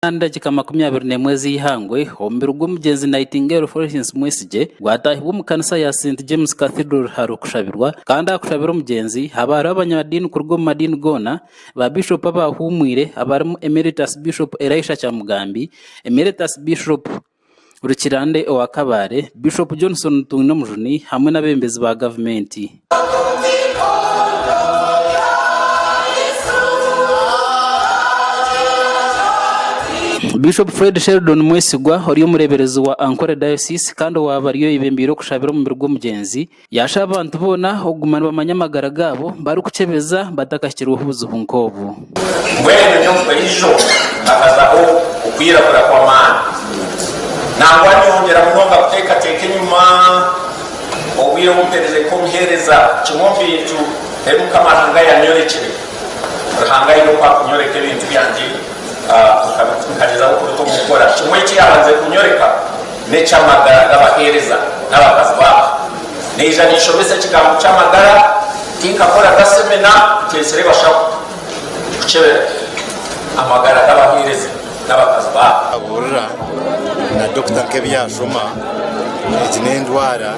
N'edakiika 21 z'eihangwe, omubiri gw'omugyenzi Nightingale Florence Mwesigye gwataahibwa omu kanisa ya St James Cathedral hariho kushabirwa kandi aha kushabira omugyenzi haba hariho abanyadiini kuruga omu madiini goona, ba Bishop abahuumwire abarimu Emeritus Bishop Elisha Kyamugambi, Emeritus Bishop Rukirande owa Kabale, Bishop Johnson Twinomujuni hamwe n'abeebembezi ba gavumenti. Bishop Fred Sheldon Mwesigwa ori omureeberezi wa Ankole Diocese kandi owaaba ari oyebembeire okushabira omubiri gw'omugyenzi, yaashaba abantu boona okuguma nibamanya amagara gaabo barikukyebeza batakahikirweho obuzibu nk'obu. Mbwenu nyowe ijo hakazaho okwiragura kw'amaani. Nangwa nyongyera munonga kuteekateeka enyima obwire obu mpeerize nk'omuheereza. Kimwe omu bintu ebi Mukama Ruhanga yanyorekire, Ruhanga aine oku akunyoreka ebintu byangye nkagyezaho kubita omu nkora. Kimwe eki yabandize kunyoreka n'eky'amagara g'abaheereza n'abakazi baabo. Naija ninshomesa ekigambo ky'amagara, tinkakoraga semina, nteetsire bashaho kukyebera amagara g'abaheereza n'abakazi baabo. Abuurira na dokita nk'ebi yaashoma, egi n'endwara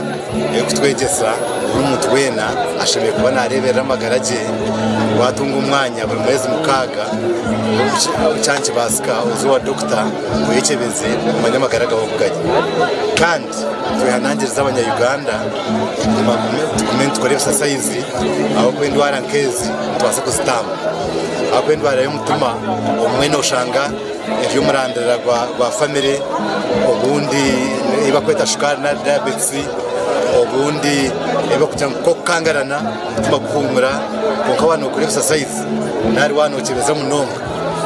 erikutwegyesa ngu buri muntu weena ashemereire kuba naareeberera amagara gye. Waatunga omwanya buri mwezi mukaaga kyaba nikibaasika oze owa dokita oyekyebeze omanye amagara gaawe oku gari. Kandi twehanangirize abanya Uganda tugume nitukora ebisasayizi ahabw'okuba endwara nk'ezi nitubaasa kuzitamba. Ahabw'okuba endwara y'omutima obumwe noshanga eri omurandira gwa famire, obundi ei barikweta shukaari nari diabetes, obundi ei barikugira ngu nk'okukangarana omutima guhuumura kwonka waaba nookora ebisasayizi nari waaba nookyebeza munonga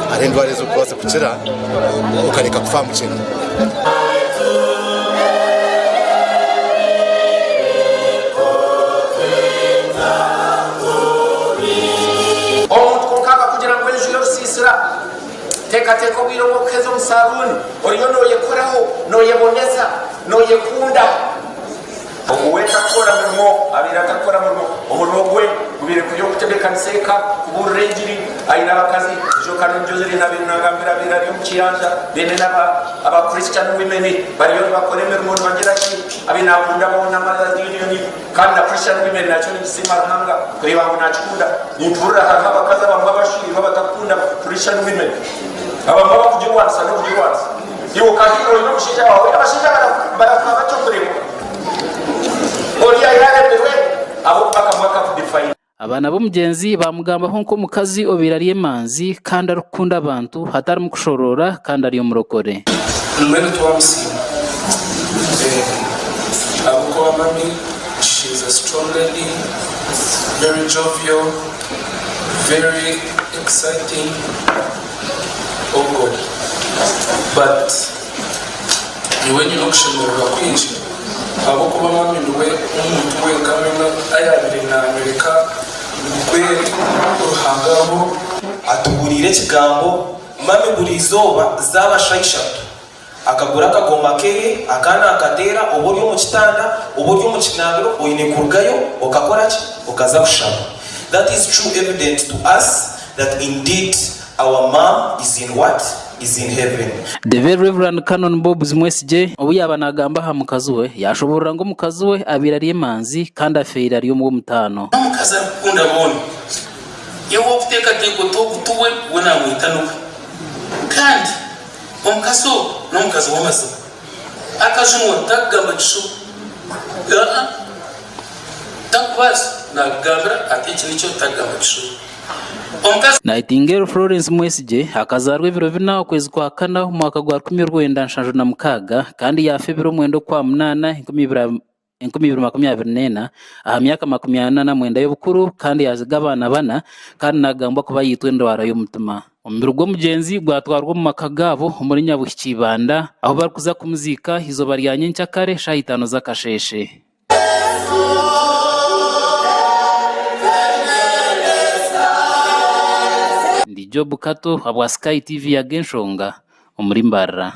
hariho endwara ezi orikubaasa kukira okareka kufa aha mukyeno. Omuntu kwonka akakugira ngu enju y'orusiisira. Teekateeka obwire obu orikuheza omu saruuni oriyo nooyekoraho, nooyeboneza, nooyekunda. Ogu we takukora murimo, abaire atakukora murimo. Omurimo gwe gubaire guri okutebeekanisa eka, kubuurira engiri. Aine abakazi, ijo Canon Joseline abaire naagambira abaire ari omu kiyanja, baine n'aba aba Christian women bariyo nibakora emirimo nibagira ki, abaire naakunda boona Mothers Union kandi na Christian women nakyo ninkisiima Ruhanga kureeba ngu naakikunda. Nimpurira hariho abakazi abamwe abashwirwe abatakukunda Christian women, abamwe abakugirwanisa n'okugirwanisa. Iwe okahiirwa oine omushaija waawe, abashaija barafuha batyo kureeba oriya yaaremirwe ahabw'okuba akamwe akakudefayina. Abaana b'omugyenzi baamugambaho nk'omukazi obaire ari emanzi kandi arikukunda abantu hatarimu kushoroora kandi ari omurokore. Mbwenu twamusiima ahabw'okuba mummy she is a strong lady, very jovial, very exciting. Oh God but nyowe nyine okushemererwa kwingi ahabw'okuba mummy niwe omuntu wenka weena ayabaire nanyoreka ngu kweri Ruhanga ariho. Atuhuriire ekigambo mummy buri izooba zaaba shaaha ishatu akagura akagoma keye akaana akateera oba ori omu kitanda oba ori omu kinaabiro oine kurugayo okakora ki okaza kushaba that is true evident to us that indeed our mum is in what is in heaven. The Very Rev Canon Bobs Mwesigye obu yaaba naagamba aha mukazi we, yaashoboorora ngu omukazi we abaire ari emanzi kandi afeire ari ow'omutaano. N'omukazi arikukunda boona. Iwe okuteekateeka oti ogu tiwe, we naamwita niwe. Kandi Omukazi ogu n'omukazi w'amazima. Akajunwa takugamba kishuba. Aa, takubaasa. Naakugambira ati eki nikyo, takugamba kishuba. Omukazi. Nightingale Florence Mwesigye akazaarwa ebiro bina okwezi kwa kana omwaka gwa 1976 kandi yaafa ebiro mwenda okwamunaana 2024 aha myaka 49 y'obukuru kandi yaaziga abaana bana kandi naagambwa kuba yaitwa endwara y'omutima. Omubiri gw'omugyenzi gwatwarwa omu maka gaabo omuri Nyabuhikye Ibanda ahu barikuza kumuziika eizooba rya nyenkyakare shaaha itaano z'akasheeshe. Ndi Job Kato ahabwa Sky TV Ag'enshonga omuri Mbarara.